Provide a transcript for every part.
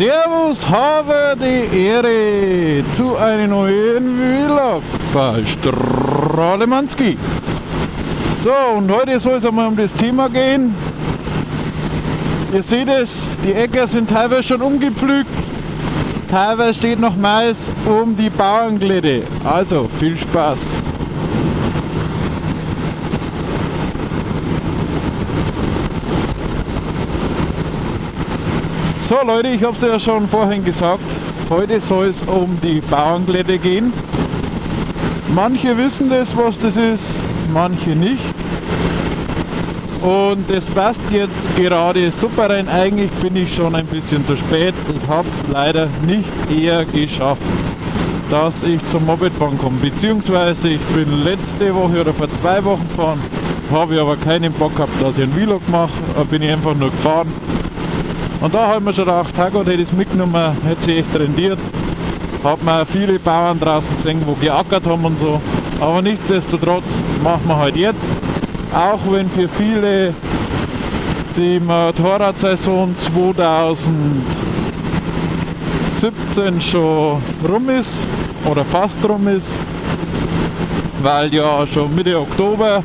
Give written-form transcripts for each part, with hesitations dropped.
Servus, habe die Ehre zu einem neuen Vlog bei Strahlemannsky. So, und heute soll es einmal um das Thema gehen. Ihr seht es, die Äcker sind teilweise schon umgepflügt, teilweise steht noch Mais um die Bauernglätte. Also, viel Spaß! So Leute, ich hab's ja schon vorhin gesagt, heute soll es um die Bauernglätte gehen. Manche wissen das, was das ist, manche nicht. Und das passt jetzt gerade super rein. Eigentlich bin ich schon ein bisschen zu spät. Ich hab's leider nicht eher geschafft, dass ich zum Mopedfahren komme. Beziehungsweise ich bin letzte Woche oder vor 2 Wochen gefahren, habe ich aber keinen Bock gehabt, dass ich einen Vlog mache. Da bin ich einfach nur gefahren. Und da hab ich mir schon gedacht, Herrgott, hätte ich's mitgenommen, hätte sich echt rendiert. Hab mir viele Bauern draußen gesehen, wo geackert haben und so. Aber nichtsdestotrotz machen wir halt jetzt. Auch wenn für viele die Motorradsaison 2017 schon rum ist oder fast rum ist, weil ja schon Mitte Oktober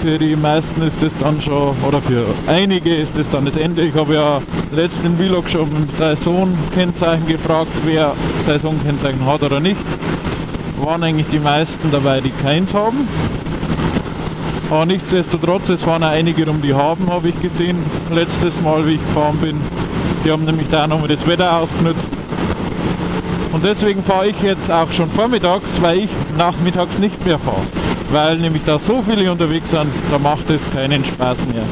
für die meisten ist das dann schon, oder für einige ist das dann das Ende. Ich habe ja letzten Vlog schon mit dem Saisonkennzeichen gefragt, wer Saisonkennzeichen hat oder nicht. Waren eigentlich die meisten dabei, die keins haben. Aber nichtsdestotrotz, es waren auch einige rum, die haben, habe ich gesehen, letztes Mal, wie ich gefahren bin. Die haben nämlich da nochmal das Wetter ausgenutzt. Und deswegen fahre ich jetzt auch schon vormittags, weil ich nachmittags nicht mehr fahre. Weil nämlich da so viele unterwegs sind, da macht es keinen Spaß mehr.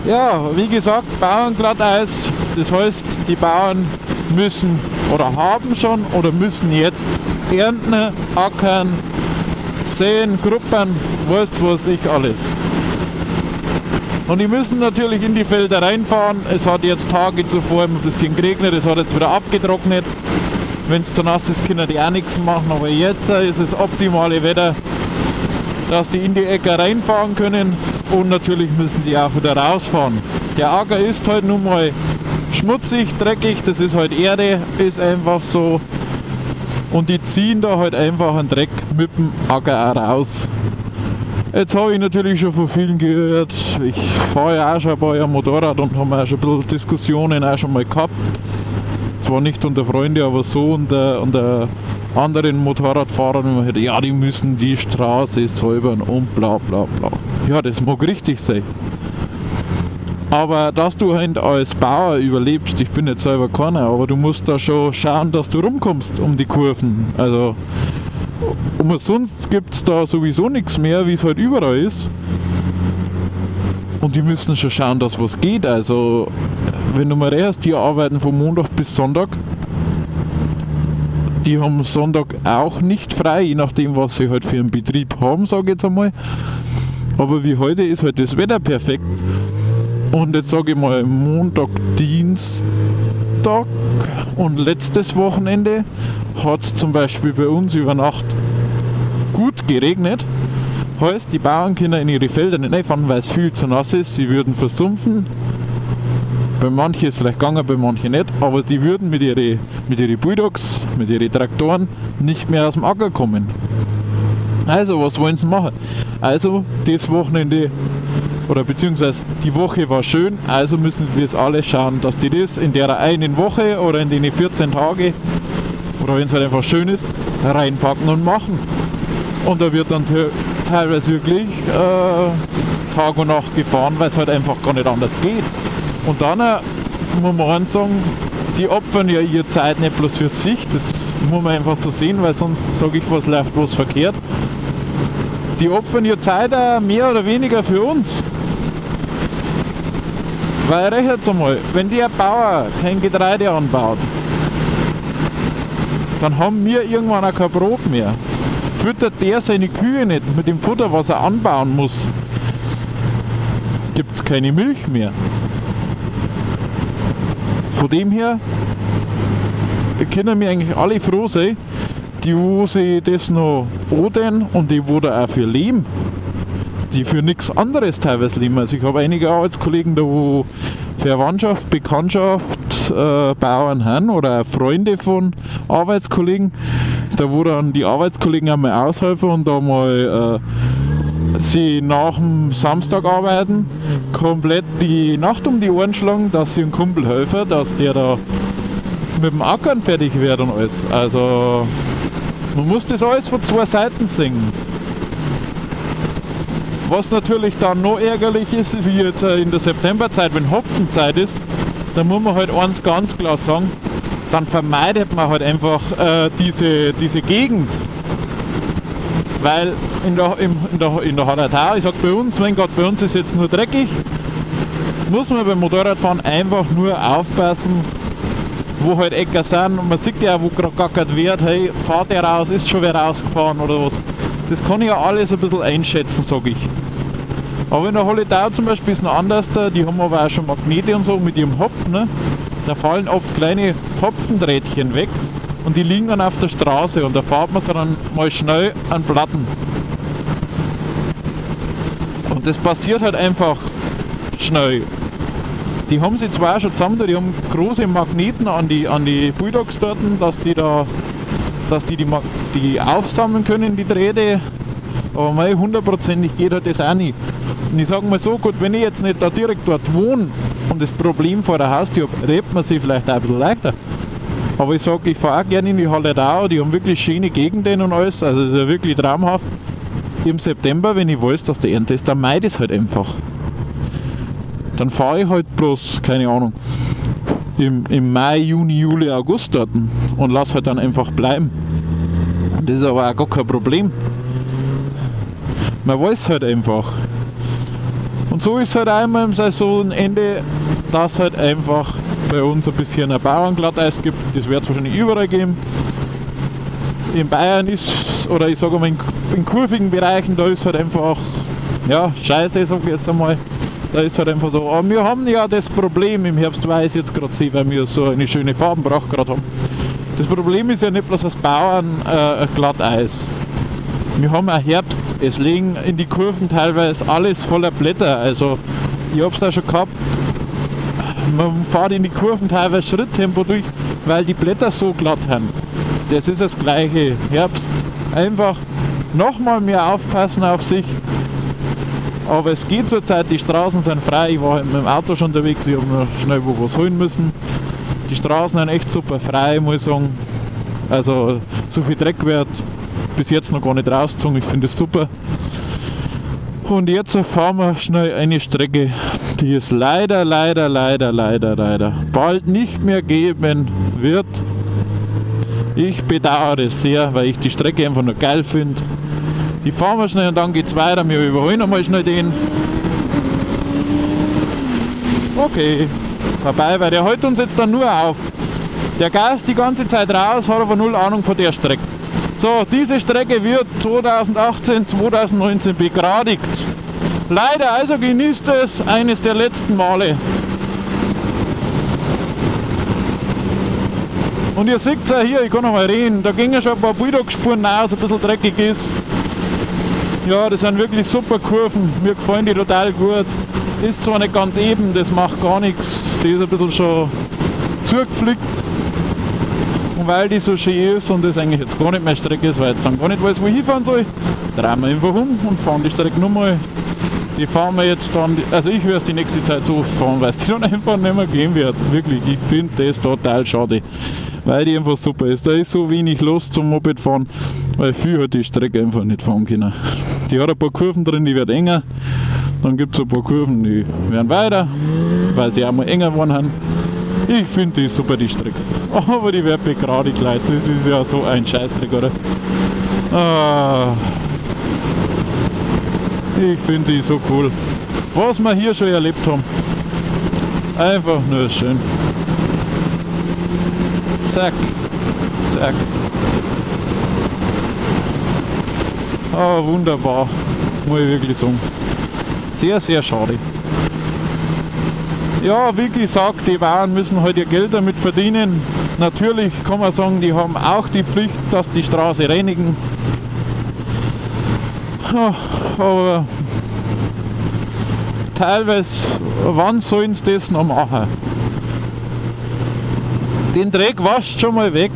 Ja, wie gesagt, Bauernglatteis, das heißt, die Bauern müssen oder haben schon oder müssen jetzt ernten, ackern, säen, gruppern, weiß was ich alles. Und die müssen natürlich in die Felder reinfahren. Es hat jetzt Tage zuvor immer ein bisschen geregnet, es hat jetzt wieder abgetrocknet. Wenn's zu nass ist, können die auch nichts machen, aber jetzt ist es optimale Wetter, dass die in die Äcker reinfahren können und natürlich müssen die auch wieder rausfahren. Der Acker ist halt nun mal schmutzig, dreckig, das ist halt Erde, ist einfach so. Und die ziehen da halt einfach einen Dreck mit dem Acker auch raus. Jetzt habe ich natürlich schon von vielen gehört, ich fahre ja auch schon ein paar Jahre Motorrad und haben auch schon ein bisschen Diskussionen auch schon mal gehabt. Zwar nicht unter Freunden, aber so unter anderen Motorradfahrern, wenn man hört, ja, die müssen die Straße säubern und bla bla bla. Ja, das mag richtig sein. Aber dass du halt als Bauer überlebst, ich bin jetzt selber keiner, aber du musst da schon schauen, dass du rumkommst um die Kurven. Also umsonst gibt's da sowieso nichts mehr, wie es halt überall ist. Und die müssen schon schauen, dass was geht. Also wenn du mal rechnest, die arbeiten von Montag bis Sonntag. Die haben Sonntag auch nicht frei, je nachdem, was sie halt für einen Betrieb haben, sag ich jetzt einmal. Aber wie heute ist halt das Wetter perfekt. Und jetzt sag ich mal Montag, Dienstag und letztes Wochenende hat's zum Beispiel bei uns über Nacht gut geregnet. Heißt, die Bauern können in ihre Felder nicht reinfahren, weil es viel zu nass ist. Sie würden versumpfen. Bei manchen ist es vielleicht gegangen, bei manchen nicht. Aber die würden mit ihren Bulldogs, mit ihren Traktoren nicht mehr aus dem Acker kommen. Also, was wollen sie machen? Also, das Wochenende, oder beziehungsweise die Woche war schön, also müssen wir es alle schauen, dass die das in der einen Woche oder in den 14 Tage oder wenn es halt einfach schön ist, reinpacken und machen. Und da wird dann teilweise wirklich Tag und Nacht gefahren, weil es halt einfach gar nicht anders geht. Und dann muss man auch sagen, die opfern ja ihre Zeit nicht bloß für sich, das muss man einfach so sehen, weil sonst sag ich, was läuft was verkehrt. Die opfern ihre Zeit auch mehr oder weniger für uns. Weil rechnet einmal, wenn der Bauer kein Getreide anbaut, dann haben wir irgendwann auch kein Brot mehr. Füttert der seine Kühe nicht mit dem Futter, was er anbauen muss, gibt's keine Milch mehr. Von dem her können wir eigentlich alle froh sein, die wo sich das noch odern und die wo da auch für leben, die für nichts anderes teilweise leben. Also ich habe einige Arbeitskollegen da, wo Verwandtschaft, Bekanntschaft, nicht Bauern haben oder auch Freunde von Arbeitskollegen, da wo dann die Arbeitskollegen einmal aushelfen und da mal sie nach dem Samstag arbeiten, komplett die Nacht um die Ohren schlagen, dass sie einem Kumpel helfen, dass der da mit dem Ackern fertig wird und alles. Also man muss das alles von zwei Seiten sehen. Was natürlich dann noch ärgerlich ist, wie jetzt in der Septemberzeit, wenn Hopfenzeit ist, da muss man halt eins ganz klar sagen, dann vermeidet man halt einfach diese Gegend. Weil in der Hallertau, ich sag bei uns, mein Gott, bei uns ist jetzt nur dreckig, muss man beim Motorradfahren einfach nur aufpassen, wo halt Ecker sind. Und man sieht ja auch, wo gerade gackert wird, hey, fahrt der raus, ist schon wer rausgefahren oder was. Das kann ich ja alles ein bisschen einschätzen, sag ich. Aber in der Hallertau zum Beispiel ist es noch anders, die haben aber auch schon Magnete und so mit ihrem Hopfen, ne? Da fallen oft kleine Hopfendrähtchen weg und die liegen dann auf der Straße und da fährt man sie dann mal schnell an Platten. Und das passiert halt einfach schnell. Die haben sie zwar auch schon zusammen, die haben große Magneten an die Bulldogs dort, dass die da, dass die, die aufsammeln können, die Drähte, aber mei, hundertprozentig geht halt das auch nicht. Und ich sag mal so, gut, wenn ich jetzt nicht da direkt dort wohne und das Problem vor der Haustür hab, redet man sich vielleicht auch ein bisschen leichter. Aber ich sag, ich fahre auch gerne in die Hallertau, die haben wirklich schöne Gegenden und alles, also ist ja wirklich traumhaft. Im September, wenn ich weiß, dass der Ernte ist, dann meide ich es halt einfach. Dann fahre ich halt bloß, keine Ahnung, im Mai, Juni, Juli, August dort und lass halt dann einfach bleiben. Und das ist aber auch gar kein Problem. Man weiß halt einfach. Und so ist halt einmal im Saisonende, dass halt einfach bei uns ein bisschen ein Bauernglatteis gibt. Das wird es wahrscheinlich überall geben. In Bayern ist, oder ich sage mal in kurvigen Bereichen, da ist halt einfach, ja, Scheiße, sag ich jetzt einmal. Da ist halt einfach so, aber wir haben ja das Problem im Herbst, weil ich es jetzt gerade sehe, weil wir so eine schöne Farbenpracht gerade haben. Das Problem ist ja nicht bloß das Bauern Glatteis. Wir haben auch Herbst, es liegen in die Kurven teilweise alles voller Blätter. Also ich hab's da schon gehabt, man fährt in die Kurven teilweise Schritttempo durch, weil die Blätter so glatt sind. Das ist das gleiche Herbst. Einfach nochmal mehr aufpassen auf sich. Aber es geht zurzeit, die Straßen sind frei. Ich war halt mit dem Auto schon unterwegs, ich habe noch schnell wo was holen müssen. Die Straßen sind echt super frei, muss ich sagen. Also so viel Dreck wird bis jetzt noch gar nicht rausgezogen, ich finde es super. Und jetzt fahren wir schnell eine Strecke, die es leider, leider, leider, leider, leider bald nicht mehr geben wird. Ich bedauere es sehr, weil ich die Strecke einfach nur geil finde. Die fahren wir schnell und dann geht's weiter. Wir überholen nochmal schnell den. Okay, vorbei, weil der hält uns jetzt dann nur auf. Der gast die ganze Zeit raus, hat aber null Ahnung von der Strecke. So, diese Strecke wird 2018, 2019 begradigt. Leider, also genießt es, eines der letzten Male. Und ihr seht es auch hier, ich kann noch mal reden, da gingen schon ein paar Bulldog-Spuren raus, ein bisschen dreckig ist. Ja, das sind wirklich super Kurven, mir gefallen die total gut. Ist zwar nicht ganz eben, das macht gar nichts, die ist ein bisschen schon zugeflickt. Und weil die so schön ist und das eigentlich jetzt gar nicht meine Strecke ist, weil ich jetzt dann gar nicht weiß, wo ich hinfahren soll, drehen wir einfach um und fahren die Strecke nochmal. Die fahren wir jetzt dann, also ich werde es die nächste Zeit so oft fahren, weil es die dann einfach nicht mehr gehen wird. Wirklich, ich finde das total schade, weil die einfach super ist. Da ist so wenig los zum Moped fahren, weil viel hat die Strecke einfach nicht fahren können. Die hat ein paar Kurven drin, die wird enger. Dann gibt es ein paar Kurven, die werden weiter, weil sie auch mal enger geworden sind. Ich finde die super, die Strecke. Aber die wird begradigt, Leute. Das ist ja so ein Scheißdreck, oder? Ah, ich finde die so cool. Was wir hier schon erlebt haben. Einfach nur schön. Zack, zack. Ah, wunderbar, muss ich wirklich sagen. Sehr, sehr schade. Ja, wie gesagt, die Bauern müssen halt ihr Geld damit verdienen. Natürlich kann man sagen, die haben auch die Pflicht, dass die Straße reinigen. Ja, aber teilweise, wann sollen sie das noch machen? Den Dreck wascht schon mal weg.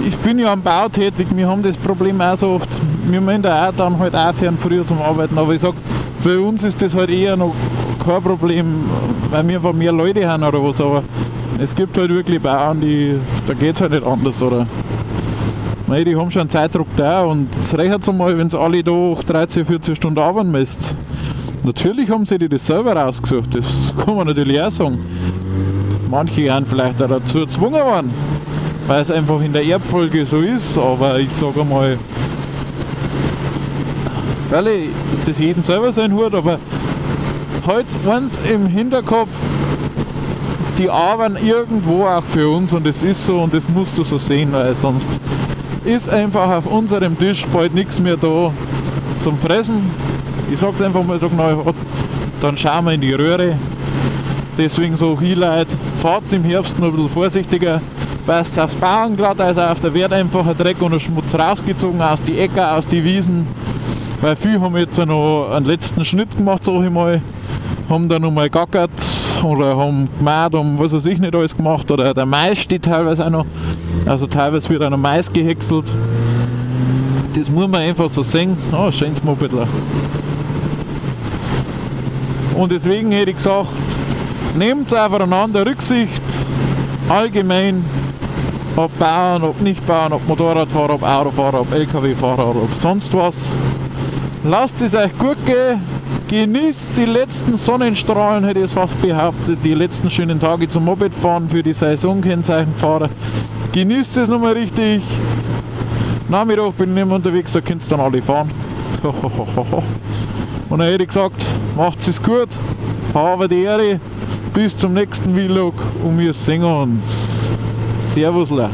Ich bin ja am Bau tätig, wir haben das Problem auch so oft. Wir müssen da auch dann halt aufhören früher zum Arbeiten, aber ich sag, für uns ist das halt eher noch kein Problem, weil wir einfach mehr Leute haben oder was, aber es gibt halt wirklich Bauern, die, da geht's halt nicht anders, oder? Mei, die haben schon einen Zeitdruck da und es reicht einmal, wenn sie alle da 13, 14 Stunden arbeiten müsst. Natürlich haben sie die das selber rausgesucht, das kann man natürlich auch sagen. Manche sind vielleicht auch dazu gezwungen worden, weil es einfach in der Erbfolge so ist, aber ich sage einmal, freilich ist das jedem selber sein Hut, aber halt eins im Hinterkopf, die arbeiten irgendwo auch für uns und es ist so und das musst du so sehen, weil sonst ist einfach auf unserem Tisch bald nichts mehr da zum Fressen. Ich sag's einfach mal so genau, dann schauen wir in die Röhre. Deswegen so ich Leute, fahrt im Herbst noch ein bisschen vorsichtiger, passt aufs Bauernglatteis auf, da wird einfach ein Dreck und ein Schmutz rausgezogen aus die Äcker, aus die Wiesen. Weil viele haben jetzt ja noch einen letzten Schnitt gemacht, sag ich mal, haben da noch mal gackert oder haben gemäht und was weiß ich nicht alles gemacht. Oder der Mais steht teilweise auch noch, also teilweise wird auch noch Mais gehäckselt. Das muss man einfach so sehen. Oh, schönes Mopedler. Und deswegen hätte ich gesagt, nehmt aufeinander Rücksicht, allgemein, ob Bauern, ob Nicht-Bauern, ob Motorradfahrer, ob Autofahrer, ob LKW-Fahrer oder ob sonst was. Lasst es euch gut gehen, genießt die letzten Sonnenstrahlen, hätte ich es fast behauptet, die letzten schönen Tage zum Mopedfahren für die Saisonkennzeichenfahrer. Genießt es nochmal richtig. Nachmittag bin ich nicht mehr unterwegs, da könnt ihr dann alle fahren. Und dann hätte ich gesagt, macht's es gut, habe die Ehre, bis zum nächsten Vlog und wir sehen uns. Servusle.